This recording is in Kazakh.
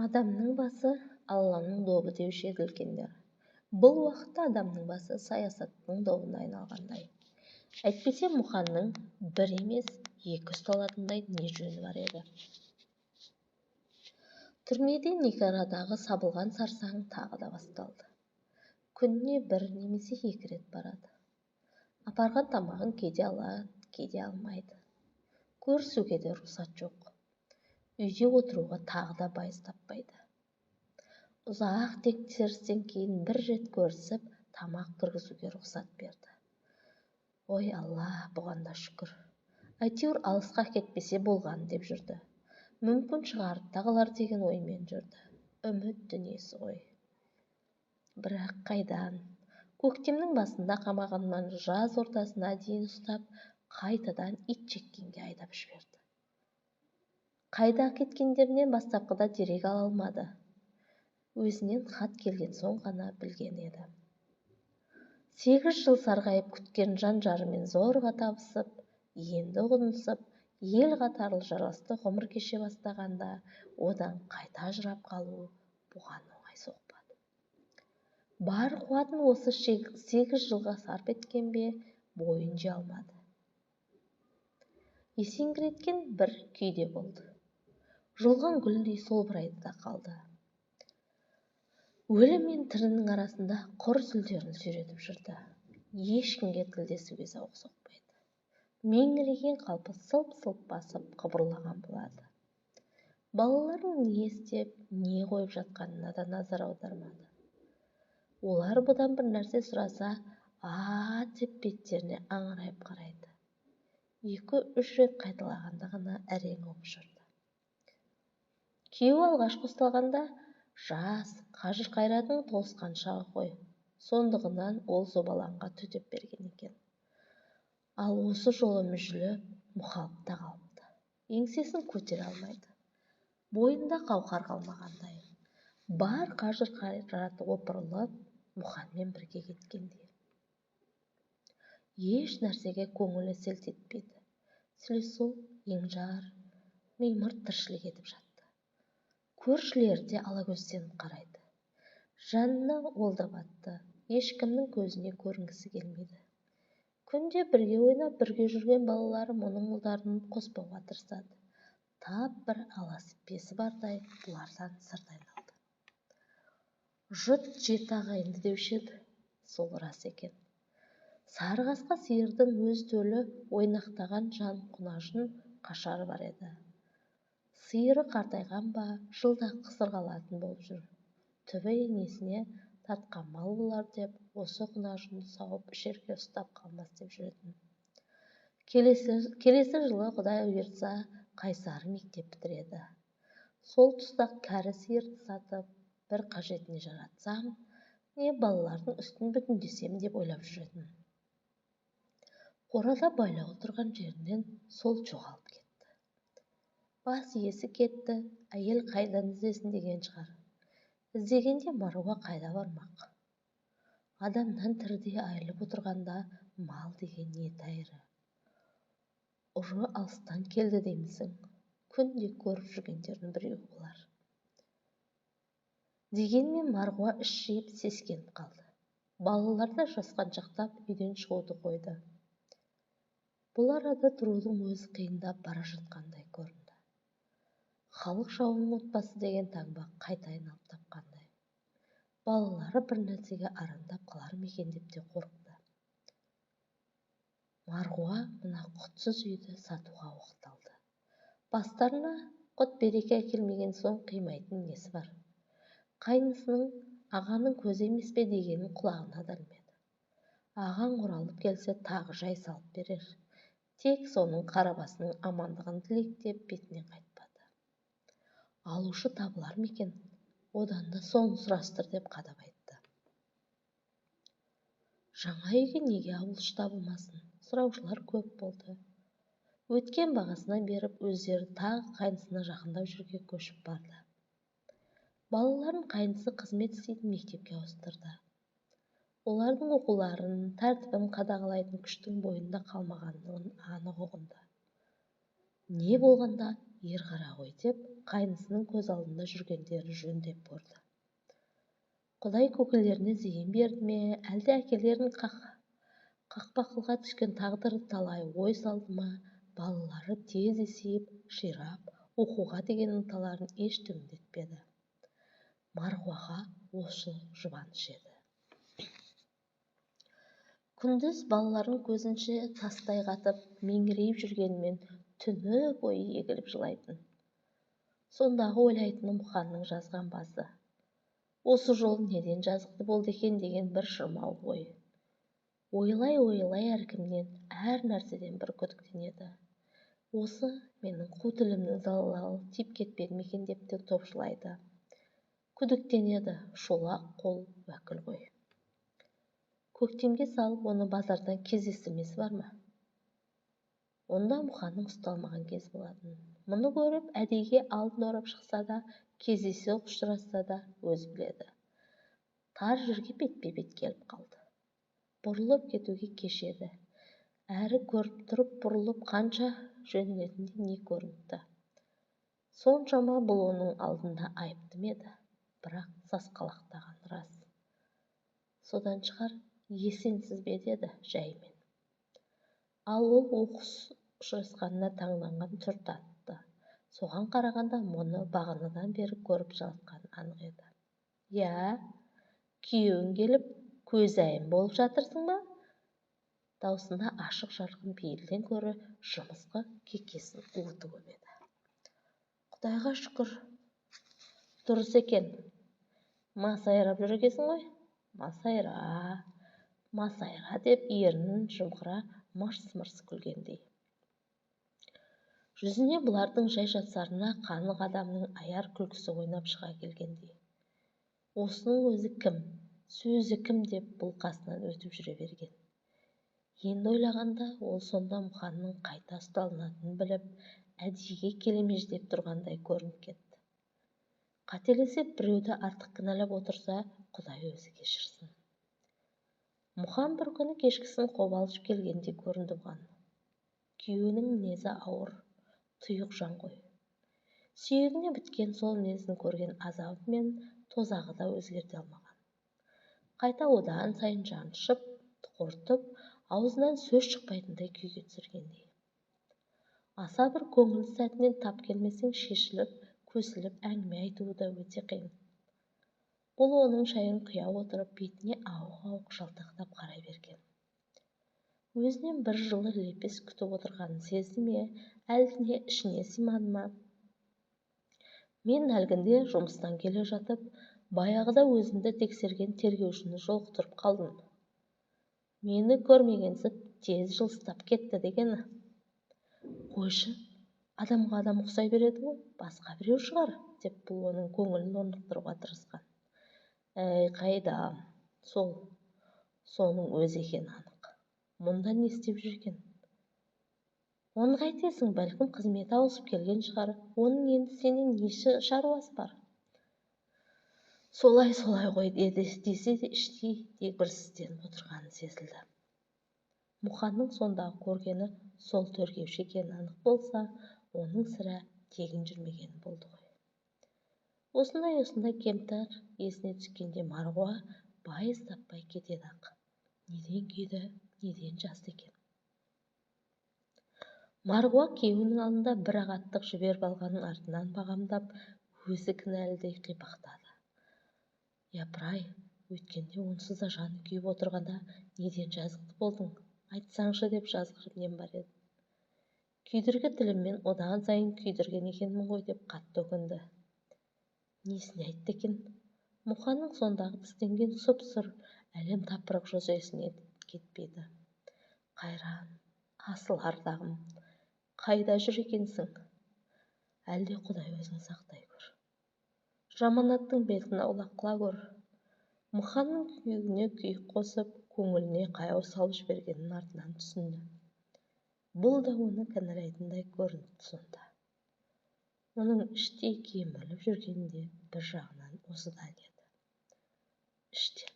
Адамның басы Алланың добы деуші еді үлкендер. Бұл уақытта адамның басы саясаттың добына айналғандай. Әйтпесе Мұханның бір емес, екі ұсталатындай не жөні бар еді. Түрмеде Никарадағы сабылған сарсаң тағы да басталды. Күніне бір немесе екі рет барады. Апарған тамағын кейде алады, кейде алмайды. Көрісуге де рұқсат жоқ. Үйде отыруға тағы да байыз таппайды. Ұзақ тексерістен кейін бір рет көрісіп, тамақ кіргізуге рұқсат берді. Ой, Алла, бұған да шүкір. Әйтеуір алысқа кетпесе болғаны деп жүрді. Мүмкін шығарып та қалар деген оймен жүрді. Үміт дүниесі ғой. Бірақ қайдан? Көктемнің басында қамағаннан жаз ортасына дейін ұстап, қайтадан ит жеккенге айдап жіберді. Қайда кеткендерінен бастапқыда дерек ала алмады. Өзінен хат келген соң ғана білген еді. 8 жыл сарғайып күткен жан жарымен зорға табысып, енді ұғынысып, ел қатарлы жарасты ғұмыр кеше бастағанда одан қайта ажырап қалу бұған оңай соқпады. Бар қуатын осы 8 жылға сарп еткен бе, бойын жия алмады. Есеңгіреткен бір күйде болды. Жұлған гүлдей солбырайды да қалды. Өлі мен тірінің арасында құр сүлдерін сүйретіп жүрді. Ешкімге тілдесуге зауқы соқпайды. Меңіреген қалпы сылп-сылп басып қыбырлаған болады. Балалардың не істеп, не қойып жатқанына да назар аудармады. Олар бұдан бір нәрсе сұраса, а деп беттеріне аңырайып қарайды. 2-3 рет қайталағанда ғана әрең ұғып жүрді. Күйеуі алғашқы ұсталғанда жас, қажыр-қайратының толысқан шағы ғой. Сондығынан ол зобалаңға төтеп берген екен. Ал осы жолы мүжіліп, мұқалып та қалыпты. Еңсесін көтере алмайды. Бойында қауқар қалмағандай. Бар қажыр-қайраты опырылып, Мұханмен бірге кеткендей. Еш нәрсеге көңілі селт етпейді. Сүлесол, еңжар, мимырт тіршілік етіп жатты. Көршілері де алакөзденіп қарайды. Жанына ол да батты. Ешкімнің көзіне көрінгісі келмейді. Күнде бірге ойнап, бірге жүрген балалары мұның ұлдарын қоспауға тырысады. Тап бір аласы бардай бұлардан сырт айналды. Жұт жеті ағайынды деуші еді, сол рас екен. Сары қасқа сиырдың өз төлі ойнақтаған жан құнажын қашары бар еді. Сиыры қартайған ба, жылда қысырғалатын болып жүр. Түбі енесіне тартқан мал болар деп, осы құнажынды сауып ішерге ұстап қалмас деп жүретін. Келесі жылы Құдай бұйыртса, Қайсары мектеп бітіреді. Сол тұста кәрі сиырды сатып, бір қажетіне жаратсам, не балалардың үстін бүтіндесем деп ойлап жүретін. Қорада байлаулы тұрған жерінен сол жоғалып кетті. Бас иесі кетті, әйел қайдан іздесін деген шығар. Іздегенде Маруа қайда бармақ? Адамнан тірідей айырылып отырғанда мал деген не тәйірі? Ұры алыстан келді деймісің? Күнде көріп жүргендердің біреуі болар. Дегенмен Марғуа іш жиып сескеніп қалды. Балалар да жасқаншақтап үйден шығуды қойды. Бұл арада тұрудың өзі қиындап бара жатқандай көрінді. Халық жауының отбасы деген таңба қайта айналып тапқандай. Балалары бір нәрсеге арандап қалар ма екен деп те қорықты. Марғуа мына құтсыз үйді сатуға оқталды. Бастарына құт береке әкелмеген соң қимайтын несі бар? Қайнысының ағаның көзі емес пе дегенін құлағына да ілмеді. Ағаң оралып келсе тағы жай салып берер. Тек соның қарабасының амандығын тілейік деп бетінен қайтпады. Алушы табылар ма екен? Одан да соны сұрастыр деп қадап айтты. Жаңа үйге неге алушы табылмасын? Сұраушылар көп болды. Өткен бағасына беріп, өздері тағы қайнысына жақындау жерге көшіп барды. Балаларын қайнысы қызмет істейтін мектепке ауыстырды. Олардың оқуларын, тәртібін қадағалайтын күштің бойында қалмағанын анық ұғынды. Не болғанда Ер қара ғой деп қайнысының көз алдында жүргендерін жөн деп көрді. Құдай көкелеріне зейін берді ме, әлде әкелерін қақпақылға түскен тағдыр талай ой салды ма, балалары тез есейіп, ширап, оқуға деген ынталарын еш төмендетпеді. Марғуаға осы жұбаныш еді. Күндіз балалардың көзінше тастай қатып, меңірейіп жүргенімен түні бойы егіліп жылайтын. Сондағы ойлайтыны Мұханның жазған басы. Осы жолы неден жазықты болды екен деген бір шырмауық ой. Ойлай-ойлай әркімнен, әр нәрседен бір күдіктенеді. Осы менің қу тілімнің залалы тиіп кетпеді ме екен деп те топшылайды. Күдіктенеді, шолақ қол уәкіл ғой. Көктемге салып оны базардан кездестірмесі бар ма? Онда Мұханның ұсталмаған кез болатын. Мұны көріп, әдейіге алдын орап шықса да, кездейсоқ ұшырасса да өзі біледі. Тар жерге бетпе-бет келіп қалды. Бұрылып кетуге кеш еді. Әрі көріп тұрып бұрылып қанша жөнелетіндей не көрініпті. Соншама бұл оның алдында айыпты ма еді? Бірақ сасқалақтаған рас. Содан шығар, есенсіз бе деді жаймен. Ал ол оқыс ұшырасқанына таңданған түр танытты. Соған қарағанда мұны бағанадан бері көріп жатқаны анық еді. Иә, күйеуің келіп көзайым болып жатырсың ба? Даусында ашық жарқын пейілден көрі жымысқы кекесін уыты көп еді. Құдайға шүкір, дұрыс екен. Масайрап жүр екенсің ғой. Масайра, масайра деп ернін жымқыра мырс-мырс күлгендей. Жүзіне бұлардың жай жапсарына қанық адамның аяр күлкісі ойнап шыға келгендей. Осының өзі кім, сөзі кім деп бұл қасынан өтіп жүре берген. Енді ойлағанда ол сонда Мұханның қайта ұсталынатынын біліп, әдейіге келемеждеп тұрғандай көрініп кетті. Қателесіп біреуді артық кінәлап отырса, Құдай өзі кешірсін. Мұхан бір күні кешкісін қобалжып келгендей көрінді бұған. Күйеуінің мінезі ауыр, тұйық жан ғой. Сүйегіне біткен сол мінезін көрген азабы мен тозағы да өзгерте алмаған. Қайта одан сайын жаншып, қорытып, аузынан сөз шықпайтындай күйге түсіргендей. Аса бір көңілді сәтінен тап келмесең шешіліп, көсіліп әңгіме айтуы да өте қиын. Бұл оның шайын құя отырып, бетіне ауық-ауық жалтақтап қарай берген. Өзінен бір жылы лепес күтіп отырғанын сезді ме, әлдене ішіне сыймады ма? Мен әлгінде жұмыстан келе жатып, баяғыда өзімді тексерген тергеушіні жолықтырып қалдым. Мені көрмегенсіп тез жылыстап кетті дегені. Қойшы, адамға адам ұқсай береді ғой, басқа біреу шығар, деп бұл оның көңілін орнықтыруға тырысқан. Әй, қайдам, сол, соның өзі екені анық. Мұнда не істеп жүр екен? Оны қайтесің, бәлкім қызметі ауысып келген шығар, оның енді сенен не шаруасы бар? Солай, солай ғой деді, десе де іштей дегбірсізденіп отырғаны сезілді. Мұханның сондағы көргені сол тергеуші екені анық болса, оның сірә тегін жүрмегені болды ғой. Осындай-осындай кемтар есіне түскенде Марғуа байыз таппай кетеді-ақ. Неден күйді, неден жазды екен? Марғуа күйеуінің алдында бір ағаттық жіберіп алғанын артынан бағамдап, өзі кінәлідей қипақтады. Япырай, өткенде онсыз да жаны күйіп отырғанда неден жазықты болдың, айтсаңшы деп жазғырып нем бар еді. Күйдіргі тіліммен одан сайын күйдірген екенмін ғой деп қатты өкінді. Несіне айтты екен? Мұханның сондағы тістенген сұп-сұр әлем тапырық жүзі есіне кетпеді. Қайран, асыл ардағым, қайда жүр екенсің? Әлде Құдай өзің сақтай көр. Жаманаттың бетін аулақ қыла көр. Мұханның күйігіне күйік қосып, көңіліне қаяу салып жібергенін артынан түсінді. Бұл да оны кінәлайтындай көрінді сонда. Оның іштей кеміріліп жүргенінде бір жағынан осыдан еді. Іштен.